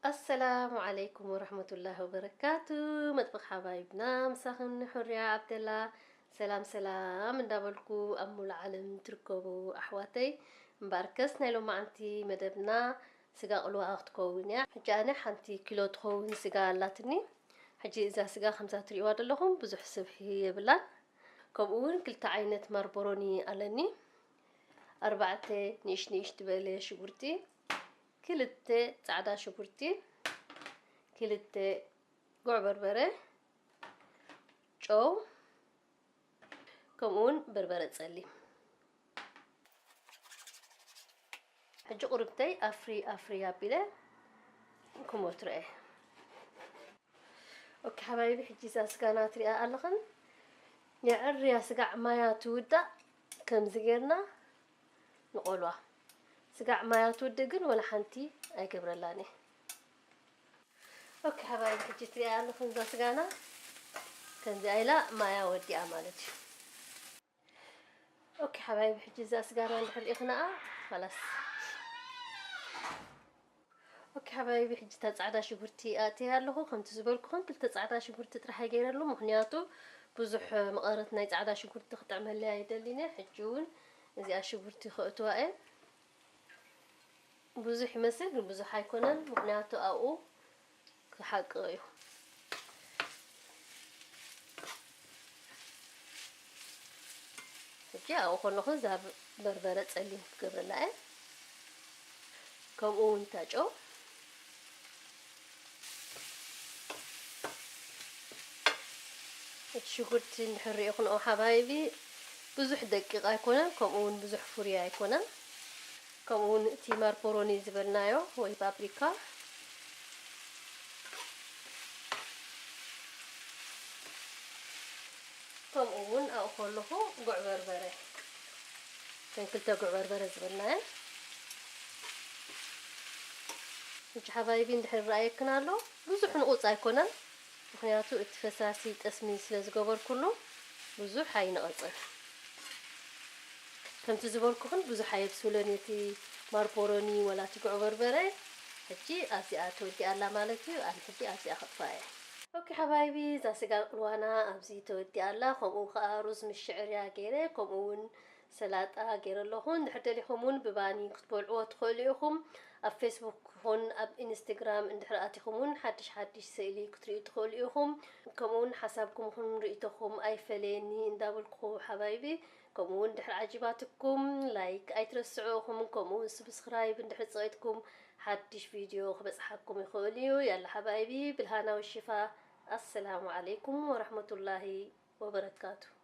ኣሰላሙ ዓለይኩም ወረሕመቱላሂ ወበረካቱ። መጥብቕ ሓባይብና ምሳኽን ሕርያ ዓብደላ። ሰላም ሰላም እንዳበልኩ ኣብ ሙሉ ዓለም ትርከቡ ኣሕዋተይ፣ እምበኣርከስ ናይ ሎማዓንቲ መደብና ስጋ ቅልዋ ክትከውን እያ። ሕጂ ኣነ ሓንቲ ኪሎ ትኸውን ስጋ ኣላትኒ። ሕጂ እዛ ስጋ ከምዛ ትርእይዋ ዘለኹም ብዙሕ ስብሒ የብላን። ከምኡ እውን ክልተ ዓይነት ማርቦሮኒ ኣለኒ። ኣርባዕተ ንእሽ ንእሽ ዝበለ ሽጉርቲ፣ ክልተ ጻዕዳ ሽጉርቲ፣ ክልተ ጉዕ በርበረ፣ ጨው፣ ከምኡ እውን በርበረ ጸሊም። ሕጂ ቁርብተይ ኣፍሪ ኣፍሪ ኣቢለ ክሞትረ እየ። ኦኬ ሓባይቢ፣ ሕጂ እዛ ስጋና ትሪኣ ኣለኽን። የዕርያ ስጋዕ ማያ ትውዳእ። ከምዚ ጌርና ንቆልዋ። ስጋዕ ማያ ትውድእ ግን ወላ ሓንቲ ኣይገብረላን እየ። ኦኬ ሓባይቢ፣ ሕጂ ትሪኣ ኣለኽን እዛ ስጋና ከምዚኣ ኢላ ማያ ወዲኣ ማለት እዩ። ኦኬ ሓባይቢ፣ ሕጂ እዛ ስጋና እንድሕር ሪኢኽናኣ፣ ኸላስ። ኦኬ ሓባይቢ፣ ሕጂ እታ ጻዕዳ ሽጉርቲ ኣእትየ ኣለኹ። ከምቲ ዝበልኩኽን ክልተ ጻዕዳ ሽጉርቲ ጥራሕ እየ ገይረሉ፣ ምኽንያቱ ብዙሕ መቐረት ናይ ጻዕዳ ሽጉርቲ ክጥዕመለይ ኣይደልን እየ። ሕጂ እውን እዚኣ ሽጉርቲ ከእትዋ እየ። ብዙሕ ይመስል ግን ብዙሕ ኣይኮነን፣ ምኽንያቱ ኣብኡ ክሓቅቕ እዩ። ሕጂ ኣብኡ ከለኹ እዛ በርበረ ጸሊም ክገብረላ እየ። ከምኡ እውን እታ ጨው። እቲ ሽጉርቲ እንድሕር ሪኢኹንኦ ሓባይቢ ብዙሕ ደቂቕ ኣይኮነን፣ ከምኡ እውን ብዙሕ ፍሩይ ኣይኮነን። ከምኡ እውን እቲ ማርፖሮኒ ዝበልናዮ ወይ ፓፕሪካ፣ ከምኡ እውን ኣብኡ ከለኹ ጉዕ በርበረ፣ እተን ክልተ ጉዕ በርበረ ዝበልናየን። ሕጂ ሓባይቢ እንድሕር ረኣየክን ኣሎ፣ ብዙሕ ንቑፅ ኣይኮነን፣ ምኽንያቱ እቲ ፈሳሲ ጠስሚ ስለ ዝገበርኩሉ ብዙሕ ኣይንቐፅን። ከምቲ ዝበልኩኽን ብዙሕ ኣየብስብሎን እቲ ማርፖሮኒ ወላ እቲ ጉዕ በርበረ። ሕጂ ኣብዚኣ ተወዲኣ ኣላ ማለት እዩ። ኣነ ሕጂ ኣብዚኣ ከጥፋ እየ። ኦኬ ሓባይቢ፣ እዛ ስጋ ቅልዋና ኣብዚ ተወዲኣ ኣላ። ከምኡ ከኣ ሩዝ ምስ ሽዕርያ ገይረ፣ ከምኡ እውን ሰላጣ ገይረ ኣለኹ። እንድሕር ደሊኹም እውን ብባኒ ክትበልዕዎ ትኽእሉ ኢኹም። ኣብ ፌስቡክ ይኹን ኣብ ኢንስትግራም እንድሕር ኣቲኹም እውን ሓድሽ ሓድሽ ስእሊ ክትርእዩ ትኽእሉ ኢኹም። ከምኡ እውን ሓሳብኩም ይኹን ርእይቶኹም ኣይፈለየኒ እንዳበልኩ ሓባይቢ፣ ከምኡ እውን እንድሕር ዓጂባትኩም ላይክ ኣይትረስዑ ኢኹም። ከምኡ እውን ስብስክራይብ እንድሕር ጸቒጥኩም ሓድሽ ቪድዮ ክበጽሓኩም ይኽእል እዩ። ያላ ሓባይቢ፣ ብልሃና ወሽፋ። ኣሰላሙ ዓለይኩም ወረሕመቱላሂ ወበረካቱ።